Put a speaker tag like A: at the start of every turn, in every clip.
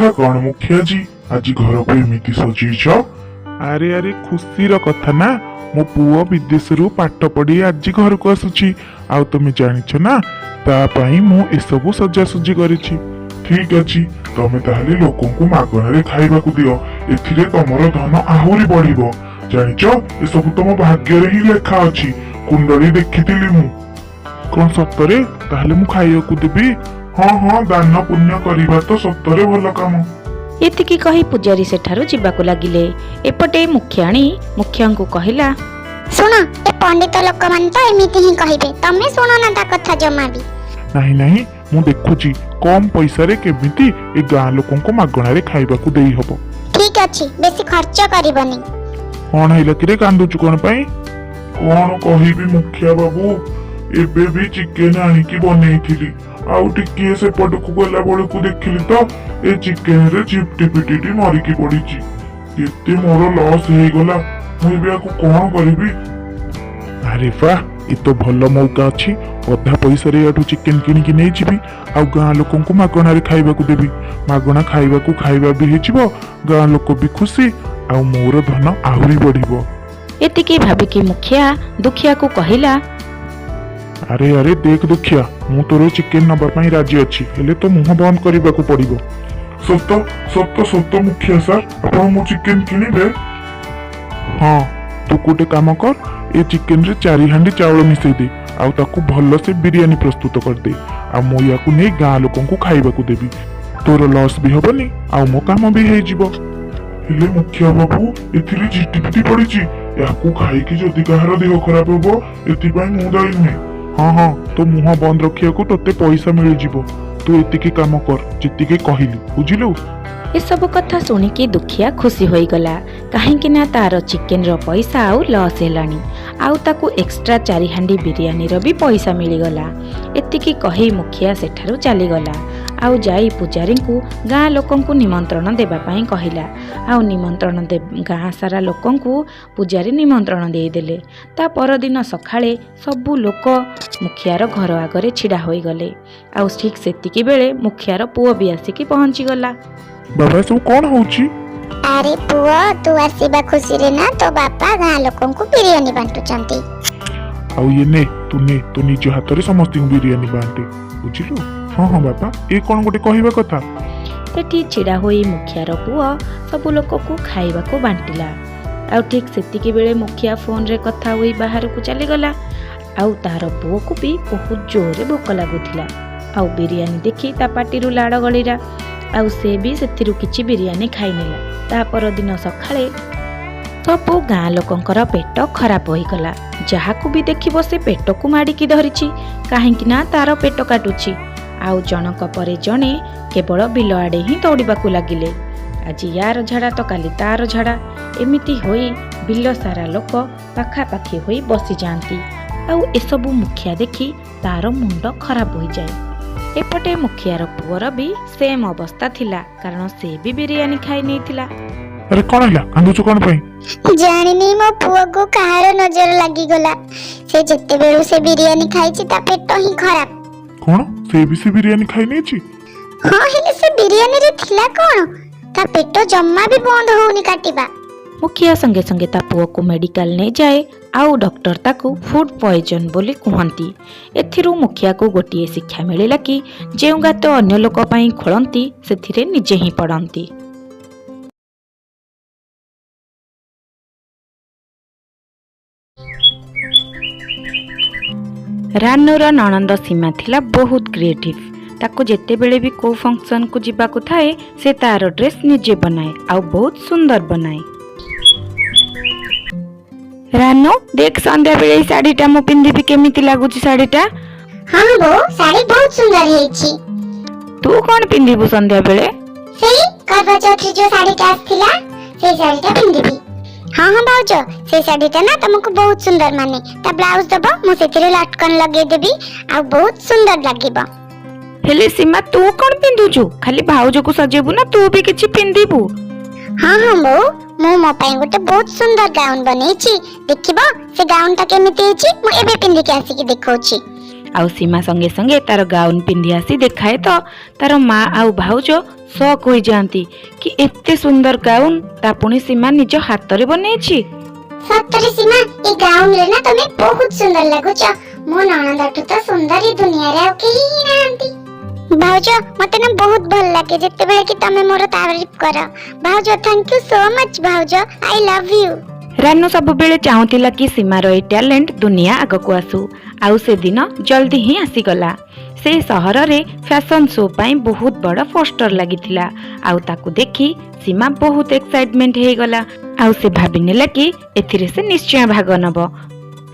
A: କଥା କଣ ମୁଖିଆଜୀ, ଆଜି ଘରକୁ ଏମିତି ସଜେଇଛ? ଆରେ ଆରେ, ଖୁସିର କଥା ନା, ମୋ ପୁଅ ବିଦେଶରୁ ପାଠ ପଢି ଆଜି ଘରକୁ ଆସୁଛି। ଆଉ ତମେ ଜାଣିଛ ନା, ତା ପାଇଁ ମୁଁ ଏସବୁ ସଜାସଜି କରିଛି। ଠିକ ଅଛି, ତମେ ତାହେଲେ ଲୋକଙ୍କୁ ମାଗଣାରେ ଖାଇବାକୁ ଦିଅ, ଏଥିରେ ତମର ଧନ ଆହୁରି ବଢିବ। ଜାଣିଛ, ଏସବୁ ତମ ଭାଗ୍ୟରେ ହିଁ ଲେଖା ଅଛି, କୁଣ୍ଡଳୀ ଦେଖିଥିଲି ମୁଁ। କଣ ସତରେ? ତାହେଲେ ମୁଁ ଖାଇବାକୁ ଦେବି। ହଁ ହଁ, ଦାନ ପୁଣ୍ୟ କରିବା ତ ସତରେ ଭଲ କାମ।
B: ଏତିକି କହି ପୂଜାରୀ ସେଠାରୁ ଯିବାକୁ ଲାଗିଲେ। ଏପଟେ ମୁଖିଆଣୀ ମୁଖିଆଙ୍କୁ କହିଲା,
C: ଶୁଣ, ଏ ପଣ୍ଡିତ ଲୋକମାନେ ତ ଏମିତି ହିଁ କହିବେ, ତମେ ଶୁଣ ନା ତା କଥା ଜମା ବି।
A: ନାହିଁ ନାହିଁ, ମୁଁ ଦେଖୁଛି କମ ପଇସାରେ କେମିତି ଏ ଗାଁ ଲୋକଙ୍କୁ ମାଗଣାରେ ଖାଇବାକୁ ଦେଇହବ।
C: ଠିକ ଅଛି, ବେଶୀ ଖର୍ଚ୍ଚ କରିବନି।
A: କଣ ହେଲା କିରେ, କାନ୍ଦୁଛୁ କଣ ପାଇଁ? କଣ କହିବି ମୁଖିଆ ବାବୁ, ଏବେ ବି ଚିକେନ ଆଣିକି ବନେଇଥିଲି, ଆଉ ଟିକିଏ ସେପଟକୁ ଗଲା ବେଳକୁ ଦେଖିଲି ତ ଏ ଚିକେନରେ ଝିପଟି ପିଟିଟି ମରିକି ପଡିଛି। କେତେ ମୋର ଲସ୍ ହେଇଗଲା। ମୁଁ ଏବେ ଆକୁ କଣ କରିବି? ଆରେ ବାଃ, ଏ ତ ଭଲ ମୌକା ଅଛି। ଅଧା ପଇସାରେ ଏଠୁ ଚିକେନ କିଣିକି ନେଇଯିବି ଆଉ ଗାଁ ଲୋକଙ୍କୁ ମାଗଣାରେ ଖାଇବାକୁ ଦେବି। ମାଗଣା ଖାଇବାକୁ ଖାଇବା ବି ହେଇଯିବ, ଗାଁ ଲୋକ ବି ଖୁସି, ଆଉ ମୋର ଧନ ଆହୁରି ବଢିବ।
B: ଏତିକି ଭାବିକି ମୁଖିଆ ଦୁଖିଆକୁ କହିଲା,
A: ଆରେ ଆରେ, ଦେଖ ଦୁଖିଆ, ମୁଁ ତୋର ଚିକେନ ନବା ପାଇଁ ରାଜି ଅଛି, ହେଲେ ତୋ ମୁହଁ ବନ୍ଦ କରିବାକୁ ପଡିବ। ସତ ସତ ସତ ମୁଖିଆ ସାର୍, ଆପଣ ମୋ ଚିକେନ କିଣିବେ? ହଁ, ତୁ ଗୋଟେ କାମ କର, ଏ ଚିକେନରେ 4 ହାଣ୍ଡି ଚାଉଳ ମିଶେଇ ଦେ ଆଉ ତାକୁ ଭଲସେ ବିରିୟାନୀ ପ୍ରସ୍ତୁତ କରିଦେ, ଆଉ ମୁଁ ୟାକୁ ନେଇ ଗାଁ ଲୋକଙ୍କୁ ଖାଇବାକୁ ଦେବି। ତୋର ଲସ୍ ବି ହବନି ଆଉ ମୋ କାମ ବି ହେଇଯିବ। ହେଲେ ମୁଖିଆ ବାବୁ, ଏଥିରେ ଝିଟିପିଟି ପଡିଛି, ଏହାକୁ ଖାଇକି ଯଦି କାହାର ଦେହ ଖରାପ ହବ, ଏଥିପାଇଁ ମୁଁ ଦାୟୀ ନୁହେଁ। ହଁ ହଁ, ତୋ ମୁହଁ ବନ୍ଦ ରଖିବାକୁ ତୋତେ ପଇସା ମିଳିଯିବ। ତୁ ଏତିକି କାମ କର ଯେତିକି କହିଲି, ବୁଝିଲୁ?
B: ଏସବୁ କଥା ଶୁଣିକି ଦୁଖିଆ ଖୁସି ହୋଇଗଲା, କାହିଁକି ନା ତାର ଚିକେନର ପଇସା ଆଉ ଲସ୍ ହେଲାଣି, ଆଉ ତାକୁ ଏକ୍ସଟ୍ରା 4 ହାଣ୍ଡି ବିରିୟାନୀର ବି ପଇସା ମିଳିଗଲା। ଏତିକି କହି ମୁଖିଆ ସେଠାରୁ ଚାଲିଗଲା ଆଉ ଯାଇ ପୂଜାରୀଙ୍କୁ ଗାଁ ଲୋକଙ୍କୁ ନିମନ୍ତ୍ରଣ ଦେବା ପାଇଁ କହିଲା। ଆଉ ନିମନ୍ତ୍ରଣ ଗାଁ ସାରା ଲୋକଙ୍କୁ ପୂଜାରୀ ନିମନ୍ତ୍ରଣ ଦେଇଦେଲେ। ତା ପରଦିନ ସକାଳେ ସବୁ ଲୋକ ମୁଖିଆର ଘର ଆଗରେ ଛିଡ଼ା ହୋଇଗଲେ ଆଉ ଠିକ୍ ସେତିକି ବେଳେ ମୁଖିଆର ପୁଅ ବି ଆସିକି ପହଞ୍ଚିଗଲା।
A: ବାବା, ଏସବୁ କଣ ହଉଛି?
C: ଆରେ ପୁଅ, ତୁ ଆସିବା ଖୁସିରେ ନା ତୋ ବାପା ଗାଁ ଲୋକଙ୍କୁ ବିରିୟାନୀ ବାଣ୍ଟୁଛନ୍ତି।
A: ଆଉ ଇଏ ନେ, ତୁ ନେ, ତୁ ନିଜ ହାତରେ ସମସ୍ତଙ୍କୁ ବିରିୟାନୀ ବାଣ୍ଟେ, ବୁଝିଲୁ? ହଁ ହଁ ବାପା, ଏ କଣ ଗୋଟେ କହିବା କଥା?
B: ସେଠି ଛିଡ଼ା ହୋଇ ମୁଖିଆର ପୁଅ ସବୁ ଲୋକକୁ ଖାଇବାକୁ ବାଣ୍ଟିଲା। ଆଉ ଠିକ୍ ସେତିକି ବେଳେ ମୁଖିଆ ଫୋନରେ କଥା ହୋଇ ବାହାରକୁ ଚାଲିଗଲା। ଆଉ ତାର ପୁଅକୁ ବି ବହୁତ ଜୋରରେ ଭୋକ ଲାଗୁଥିଲା ଆଉ ବିରିୟାନୀ ଦେଖି ତା ପାଟିରୁ ଲାଳ ଗଳିଲା ଆଉ ସେ ବି ସେଥିରୁ କିଛି ବିରିୟାନୀ ଖାଇନେଲା। ତା ପରଦିନ ସକାଳେ ସବୁ ଗାଁ ଲୋକଙ୍କର ପେଟ ଖରାପ ହୋଇଗଲା। ଯାହାକୁ ବି ଦେଖିବ, ସେ ପେଟକୁ ମାଡ଼ିକି ଧରିଛି, କାହିଁକି ନା ତାର ପେଟ କାଟୁଛି। ଆଉ ଜଣକ ପରେ ଜଣେ କେବଳ ବିଲ ଆଡ଼େ ହିଁ ଦୌଡ଼ିବାକୁ ଲାଗିଲେ। ଆଜି ୟାର ଝାଡ଼ା ତ କାଲି ତାର ଝାଡ଼ା, ଏମିତି ହୋଇ ବିଲ ସାରା ଲୋକ ପାଖାପାଖି ହୋଇ ବସିଯାଆନ୍ତି। ଆଉ ଏସବୁ ମୁଖିଆ ଦେଖି ତାର ମୁଣ୍ଡ ଖରାପ ହୋଇଯାଏ। ଏପଟେ ମୁଖିଆର ପୁଅର ବି ସେମ୍ ଅବସ୍ଥା ଥିଲା, କାରଣ ସେ ବି ବିରିୟାନୀ ଖାଇ ନେଇଥିଲା।
A: ଆରେ, କଣ ହେଲା? କାନ୍ଦୁଛୁ କଣ ପାଇଁ?
C: ଜାଣିନି, ମୋ ପୁଅକୁ କାହାର ନଜର ଲାଗିଗଲା। ସେ ଯେତେବେଳୁ ସେ ବିରିୟାନୀ ଖାଇଛି, ତା ପେଟ ହିଁ ଖରାପ।
A: କଣ, ସେ ବି ସେ ବିରିୟାନୀ ଖାଇ ନେଇଛି?
C: ହଁ, ହେଲେ ସେ ବିରିୟାନୀରେ ଥିଲା କଣ? ତା ପେଟ ଜମା ବି ବନ୍ଦ ହଉନି କାଟିବା।
B: ମୁଖିଆ ସଙ୍ଗେ ସଙ୍ଗେ ତା ପୁଅକୁ ମେଡ଼ିକାଲ ନେଇଯାଏ ଆଉ ଡକ୍ଟର ତାକୁ ଫୁଡ୍ ପଏଜନ୍ ବୋଲି କୁହନ୍ତି। ଏଥିରୁ ମୁଖିଆକୁ ଗୋଟିଏ ଶିକ୍ଷା ମିଳିଲା କି ଯେଉଁ ଗାତ ଅନ୍ୟ ଲୋକ ପାଇଁ ଖୋଳନ୍ତି, ସେଥିରେ ନିଜେ ହିଁ ପଡ଼ନ୍ତି। ରାନୁର ନଣନ୍ଦ ସୀମା ଥିଲା ବହୁତ କ୍ରିଏଟିଭ୍। ତାକୁ ଯେତେବେଳେ ବି କେଉଁ ଫଙ୍କସନ୍କୁ ଯିବାକୁ ଥାଏ, ସେ ତାର ଡ୍ରେସ୍ ନିଜେ ବନାଏ ଆଉ ବହୁତ ସୁନ୍ଦର ବନାଏ। ରାନୁ, ଦେଖ, ସନ୍ଧ୍ୟାବେଳେ ଏଇ ଶାଢ଼ୀଟା ମୁଁ ପିନ୍ଧିବି, କେମିତି ଲାଗୁଛି ଶାଢ଼ୀଟା?
C: ହଁ ବୋଉ, ଶାଢୀ ବହୁତ ସୁନ୍ଦର ହେଇଛି।
B: ତୁ କଣ ପିନ୍ଧିବୁ ସନ୍ଧ୍ୟାବେଳେ?
C: ସେଇ କରବା ଚୌଥରେ ଯୋଉ ଶାଢୀଟା ଆସିଥିଲା, ସେଇ ଶାଢୀଟା ପିନ୍ଧିବି। ହଁ ହଁ ଭାଉଜ, ସେଇ ଶାଢୀଟା ନା ତମକୁ ବହୁତ ସୁନ୍ଦର ମାନେ। ତା ବ୍ଲାଉଜ ଦବ, ମୁଁ ସେଥିରେ ଲଟକନ ଲଗେଇଦେବି ଆଉ ବହୁତ ସୁନ୍ଦର ଲାଗିବ।
B: ହେଲେ ସୀମା, ତୁ କଣ ପିନ୍ଧୁଛୁ? ଖାଲି ଭାଉଜକୁ ସଜେଇବୁ ନା ତୁ ବି କିଛି ପିନ୍ଧିବୁ?
C: ହଁ ହଁ ବୋଉ, ମୁଁ ମୋ ପାଇଁ ଗୋଟେ ବହୁତ ସୁନ୍ଦର ଗାଉନ ବନେଇଛି। ଦେଖିବ ସେ ଗାଉନଟା କେମିତି ହେଇଛି, ମୁଁ ଏବେ ପିନ୍ଧିକି ଆସିକି ଦେଖଉଛି।
B: ଆଉ ସୀମା ସଙ୍ଗେ ସଙ୍ଗେ ତାର ଗାଉନ୍ ପିନ୍ଧି ଆସି ଦେଖାଏ ତ ତାର ମା ଆଉ ଭାଉଜ ସକ୍ ହୋଇଯାଆନ୍ତି କି ଏତେ ସୁନ୍ଦର ଗାଉନ୍ ତା ପୁଣି ସୀମା ନିଜ ହାତରେ ବନେଇଛି।
C: ସତରେ ସୀମା, ଏ ଗାଉନ ରେ ନା ତମେ ବହୁତ ସୁନ୍ଦର ଲାଗୁଛ। ମୋ ନଣନ୍ଦଠୁ ତ ସୁନ୍ଦର ଏ ଦୁନିଆରେ ଆଉ କେହି ହିଁ ନାହାନ୍ତି। ଭାଉଜ, ମତେ ନା ବହୁତ ଭଲ ଲାଗେ ଯେତେବେଳେ କି ତମେ ମୋର ତାରିଫ କର। ଭାଉଜ, thank you so much. ଭାଉଜ, I love you.
B: Ranu ସବୁବେଳେ ଚାହୁଁଥିଲା କି ସୀମାର ଏଇ ଟ୍ୟାଲେଣ୍ଟ ଦୁନିଆ ଆଗକୁ ଆସୁ, ଆଉ ସେଦିନ ଜଲ୍ଦି ହିଁ ଆସିଗଲା। ସେ ସହରରେ ଫ୍ୟାସନ୍ ଶୋ ପାଇଁ ବହୁତ ବଡ଼ ପୋଷ୍ଟର ଲାଗିଥିଲା, ଆଉ ତାକୁ ଦେଖି ସୀମା ବହୁତ ଏକ୍ସାଇଟମେଣ୍ଟ ହେଇଗଲା, ଆଉ ସେ ଭାବିନେଲା କି ଏଥିରେ ସେ ନିଶ୍ଚୟ ଭାଗ ନେବ।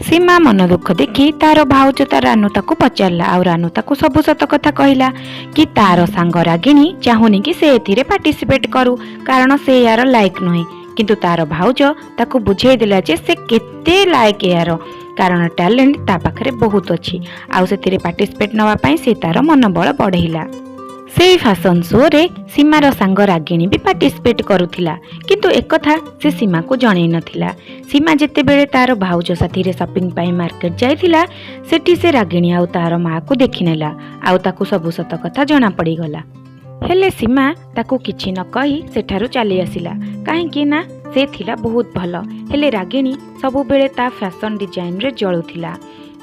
B: ସୀମା ମନ ଦୁଃଖ ଦେଖି ତାର ଭାଉଜ ତା ରାନୁ ତାକୁ ପଚାରିଲା, ଆଉ ରାନୁ ତାକୁ ସବୁ ସତ କଥା କହିଲା କି ତାର ସାଙ୍ଗ ରାଗିଣୀ ଚାହୁଁନି କି ସେ ଏଥିରେ ପାର୍ଟିସିପେଟ୍ କରୁ, କାରଣ ସେ ୟାର ଲାଇକ୍ ନୁହେଁ। କିନ୍ତୁ ତାର ଭାଉଜ ତାକୁ ବୁଝେଇ ଦେଲା ଯେ ସେ କେତେ ଲାଇକ୍ ଏହାର, କାରଣ ଟ୍ୟାଲେଣ୍ଟ ତା ପାଖରେ ବହୁତ ଅଛି। ଆଉ ସେଥିରେ ପାର୍ଟିସିପେଟ୍ ନେବା ପାଇଁ ସେ ତାର ମନୋବଳ ବଢ଼େଇଲା। ସେଇ ଫ୍ୟାସନ୍ ଶୋରେ ସୀମାର ସାଙ୍ଗ ରାଗିଣୀ ବି ପାର୍ଟିସିପେଟ୍ କରୁଥିଲା, କିନ୍ତୁ ଏକଥା ସେ ସୀମାକୁ ଜଣେଇ ନଥିଲା। ସୀମା ଯେତେବେଳେ ତାର ଭାଉଜ ସାଥିରେ ସପିଂ ପାଇଁ ମାର୍କେଟ ଯାଇଥିଲା, ସେଠି ସେ ରାଗିଣୀ ଆଉ ତାର ମାଆକୁ ଦେଖିନେଲା, ଆଉ ତାକୁ ସବୁ ସତ କଥା ଜଣା ପଡ଼ିଗଲା। ହେଲେ ସୀମା ତାକୁ କିଛି ନ କହି ସେଠାରୁ ଚାଲି ଆସିଲା, କାହିଁକି ନା ସେ ଥିଲା ବହୁତ ଭଲ। ହେଲେ ରାଗିଣୀ ସବୁବେଳେ ତା ଫ୍ୟାସନ୍ ଡିଜାଇନରେ ଜଳୁଥିଲା।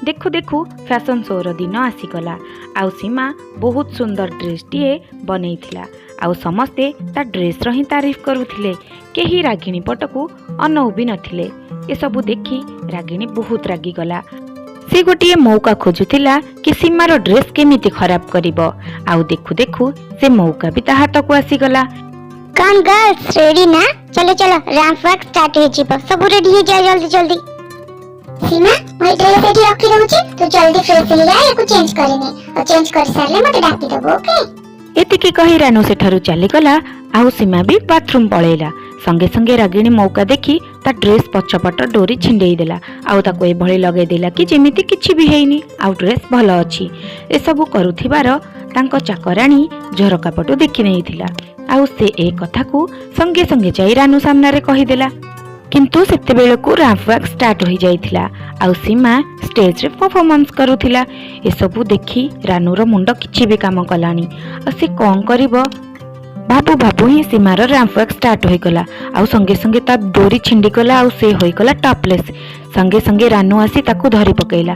B: ଦେଖୁ ଦେଖୁ ଫ୍ୟାସନ୍ ଶୋର ଦିନ ଆସିଗଲା, ଆଉ ସୀମା ବହୁତ ସୁନ୍ଦର ଡ୍ରେସ୍ଟିଏ ବନେଇଥିଲା, ଆଉ ସମସ୍ତେ ତା ଡ୍ରେସ୍ର ହିଁ ତାରିଫ କରୁଥିଲେ। କେହି ରାଗିଣୀ ପଟକୁ ଅନଉ ବି ନଥିଲେ। ଏସବୁ ଦେଖି ରାଗିଣୀ ବହୁତ ରାଗିଗଲା। ସେ ଗୋଟିଏ ମୌକା ଖୋଜୁଥିଲା କି ସୀମାର ଡ୍ରେସ୍ କେମିତି ଖରାପ କରିବ, ଆଉ ଦେଖୁ ଦେଖୁ ସେ ମୌକା ବି ତା ହାତକୁ ଆସିଗଲା।
C: କଣ ଗର୍ଲସ, ରେଡି ନା? ଚଲୋ ଚଲୋ, ରାମ୍ପ ୱାକ୍ ଷ୍ଟାର୍ଟ ହେଇଯିବ। ସବୁ ରେଡି ହେଇଯାଅ ଜଲ୍ଦି ଜଲ୍ଦି। ସୀମା, ମୁଁ ଏ ଡ୍ରେସ୍ ଏଠି ରଖି ଦଉଛି, ତୁ ଜଲ୍ଦି ଫ୍ରେଶ ହେଇଯା, ୟାକୁ ଚେଞ୍ଜ କରିନେ ଆଉ ଚେଞ୍ଜ କରିସାରିଲେ ମତେ ଡାକିଦବୁ, ଓକେ?
B: ଏତିକି କହି ରାନୁ ସେଠାରୁ ଚାଲିଗଲା, ଆଉ ସୀମା ବି ବାଥରୁମ୍ ପଳେଇଲା। ସଙ୍ଗେ ସଙ୍ଗେ ରାଗିଣୀ ମୌକା ଦେଖି ତା ଡ୍ରେସ୍ ପଛପଟ ଡୋରି ଛିଣ୍ଡେଇ ଦେଲା, ଆଉ ତାକୁ ଏଭଳି ଲଗେଇ ଦେଲା କି ଯେମିତି କିଛି ବି ହେଇନି ଆଉ ଡ୍ରେସ୍ ଭଲ ଅଛି। ଏସବୁ କରୁଥିବାର ତାଙ୍କ ଚାକରାଣୀ ଝରକା ପଟୁ ଦେଖି ନେଇଥିଲା, ଆଉ ସେ ଏ କଥାକୁ ସଙ୍ଗେ ସଙ୍ଗେ ଯାଇ ରାନୁ ସାମ୍ନାରେ କହିଦେଲା। କିନ୍ତୁ ସେତେବେଳକୁ ରାମ୍ପ ୱାକ୍ ଷ୍ଟାର୍ଟ ହୋଇଯାଇଥିଲା, ଆଉ ସୀମା ଷ୍ଟେଜରେ ପରଫର୍ମାନ୍ସ କରୁଥିଲା। ଏସବୁ ଦେଖି ରାନୁର ମୁଣ୍ଡ କିଛି ବି କାମ କଲାନି, ଆଉ ସେ କ'ଣ କରିବ ଭାବୁ ଭାବୁ ହିଁ ସୀମାର ରାମ୍ପ ୱାକ୍ ଷ୍ଟାର୍ଟ ହୋଇଗଲା, ଆଉ ସଙ୍ଗେ ସଙ୍ଗେ ତା ଡୋରି ଛିଣ୍ଡିଗଲା, ଆଉ ସେ ହୋଇଗଲା ଟପଲେସ୍। ସଙ୍ଗେ ସଙ୍ଗେ ରାନୁ ଆସି ତାକୁ ଧରି ପକେଇଲା।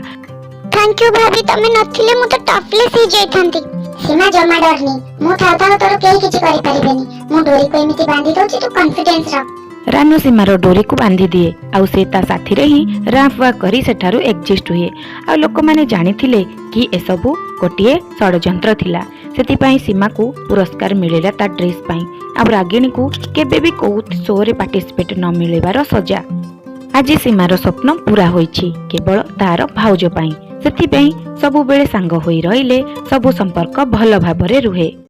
C: Thank you ଭାବି, ତମେ ନଥିଲେ ମୁଁ ତ ଟପଲେସ୍ ହେଇଯାଇଥାନ୍ତି। ସୀମା, ଜମା ଡରନି। ମୁଁ ଥାଉ ଥାଉ ତୋର କେହି କିଛି କରିପାରିବେନି। ମୁଁ ଡୋରିକୁ ଏମିତି ବାନ୍ଧି ଦଉଛି, ତୁ କନଫିଡେନ୍ସ ରଖ।
B: ରାନୁ ସୀମାର ଡୋରିକୁ ବାନ୍ଧି ଦିଏ, ଆଉ ସେ ତା ସାଥିରେ ହିଁ ରାମ୍ପ ୱାକ୍ କରି ସେଠାରୁ ଏକ୍ଜିଷ୍ଟ ହୁଏ। ଆଉ ଲୋକମାନେ ଜାଣିଥିଲେ କି ଏସବୁ ଗୋଟିଏ ଷଡ଼ଯନ୍ତ୍ର ଥିଲା। ସେଥିପାଇଁ ସୀମାକୁ ପୁରସ୍କାର ମିଳିଲା ତା ଡ୍ରେସ୍ ପାଇଁ, ଆଉ ରାଗିଣୀକୁ କେବେ ବି କୋଉ ଶୋରେ ପାର୍ଟିସିପେଟ୍ ନ ମିଳିବାର ସଜା। ଆଜି ସୀମାର ସ୍ୱପ୍ନ ପୂରା ହୋଇଛି କେବଳ ତାର ଭାଉଜ ପାଇଁ। ସେଥିପାଇଁ ସବୁବେଳେ ସାଙ୍ଗ ହୋଇ ରହିଲେ ସବୁ ସମ୍ପର୍କ ଭଲ ଭାବରେ ରୁହେ।